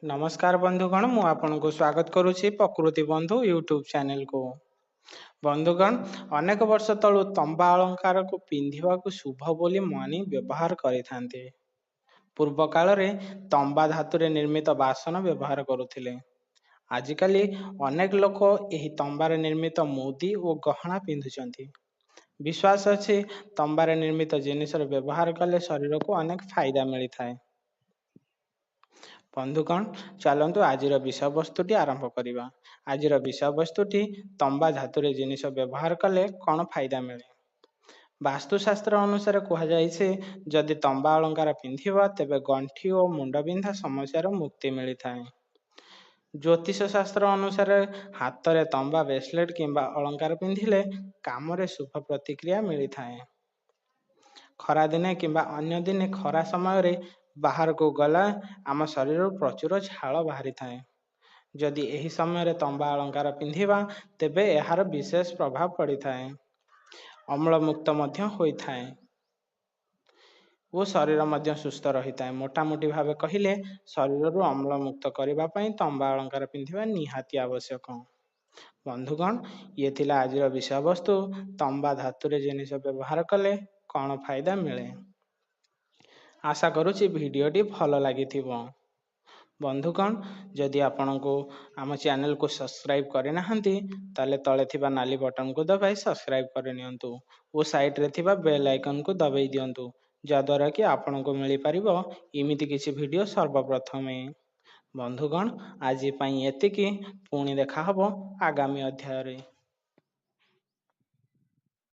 ନମସ୍କାର ବନ୍ଧୁଗଣ, ମୁଁ ଆପଣଙ୍କୁ ସ୍ୱାଗତ କରୁଛି ପ୍ରକୃତି ବନ୍ଧୁ ୟୁଟ୍ୟୁବ୍ ଚ୍ୟାନେଲକୁ। ବନ୍ଧୁଗଣ, ଅନେକ ବର୍ଷ ତଳୁ ତମ୍ବା ଅଳଙ୍କାରକୁ ପିନ୍ଧିବାକୁ ଶୁଭ ବୋଲି ମାନି ବ୍ୟବହାର କରିଥାନ୍ତି। ପୂର୍ବ କାଳରେ ତମ୍ବା ଧାତୁରେ ନିର୍ମିତ ବାସନ ବ୍ୟବହାର କରୁଥିଲେ। ଆଜିକାଲି ଅନେକ ଲୋକ ଏହି ତମ୍ବାରେ ନିର୍ମିତ ମୁଦି ଓ ଗହଣା ପିନ୍ଧୁଛନ୍ତି। ବିଶ୍ୱାସ ଅଛି, ତମ୍ବାରେ ନିର୍ମିତ ଜିନିଷର ବ୍ୟବହାର କଲେ ଶରୀରକୁ ଅନେକ ଫାଇଦା ମିଳିଥାଏ। ବନ୍ଧୁଗଣ, ଚାଲନ୍ତୁ ଆଜିର ବିଷୟବସ୍ତୁଟି ଆରମ୍ଭ କରିବା। ଆଜିର ବିଷୟବସ୍ତୁଟି ତମ୍ବା ଧାତୁରେ ଜିନିଷ ବ୍ୟବହାର କଲେ କ'ଣ ଫାଇଦା ମିଳେ। ବାସ୍ତୁଶାସ୍ତ୍ର ଅନୁସାରେ କୁହାଯାଇଛି, ଯଦି ତମ୍ବା ଅଳଙ୍କାର ପିନ୍ଧିବା ତେବେ ଗଣ୍ଠି ଓ ମୁଣ୍ଡବିନ୍ଧା ସମସ୍ୟାରୁ ମୁକ୍ତି ମିଳିଥାଏ। ଜ୍ୟୋତିଷ ଶାସ୍ତ୍ର ଅନୁସାରେ ହାତରେ ତମ୍ବା ବ୍ରେସଲେଟ୍ କିମ୍ବା ଅଳଙ୍କାର ପିନ୍ଧିଲେ କାମରେ ଶୁଭ ପ୍ରତିକ୍ରିୟା ମିଳିଥାଏ। ଖରାଦିନେ କିମ୍ବା ଅନ୍ୟ ଦିନେ ଖରା ସମୟରେ ବାହାରକୁ ଗଲା ଆମ ଶରୀରରୁ ପ୍ରଚୁର ଝାଳ ବାହାରିଥାଏ। ଯଦି ଏହି ସମୟରେ ତମ୍ବା ଅଳଙ୍କାର ପିନ୍ଧିବା ତେବେ ଏହାର ବିଶେଷ ପ୍ରଭାବ ପଡ଼ିଥାଏ। ଅମ୍ଳମୁକ୍ତ ମଧ୍ୟ ହୋଇଥାଏ ଓ ଶରୀର ମଧ୍ୟ ସୁସ୍ଥ ରହିଥାଏ। ମୋଟାମୋଟି ଭାବେ କହିଲେ, ଶରୀରରୁ ଅମ୍ଳମୁକ୍ତ କରିବା ପାଇଁ ତମ୍ବା ଅଳଙ୍କାର ପିନ୍ଧିବା ନିହାତି ଆବଶ୍ୟକ। ବନ୍ଧୁଗଣ, ଇଏ ଥିଲା ଆଜିର ବିଷୟବସ୍ତୁ, ତମ୍ବା ଧାତୁରେ ଜିନିଷ ବ୍ୟବହାର କଲେ କ'ଣ ଫାଇଦା ମିଳେ। ଆଶା କରୁଛି ଭିଡ଼ିଓଟି ଭଲ ଲାଗିଥିବ। ବନ୍ଧୁଗଣ, ଯଦି ଆପଣଙ୍କୁ ଆମ ଚ୍ୟାନେଲକୁ ସବସ୍କ୍ରାଇବ୍ କରିନାହାନ୍ତି, ତାହେଲେ ତଳେ ଥିବା ନାଲି ବଟନକୁ ଦବାଇ ସବସ୍କ୍ରାଇବ୍ କରିନିଅନ୍ତୁ ଓ ସାଇଡ଼୍ରେ ଥିବା ବେଲ୍ ଆଇକନ୍କୁ ଦବାଇ ଦିଅନ୍ତୁ, ଯାହାଦ୍ୱାରା କି ଆପଣଙ୍କୁ ମିଳିପାରିବ ଏମିତି କିଛି ଭିଡ଼ିଓ ସର୍ବପ୍ରଥମେ। ବନ୍ଧୁଗଣ, ଆଜି ପାଇଁ ଏତିକି। ପୁଣି ଦେଖାହେବ ଆଗାମୀ ଅଧ୍ୟାୟରେ।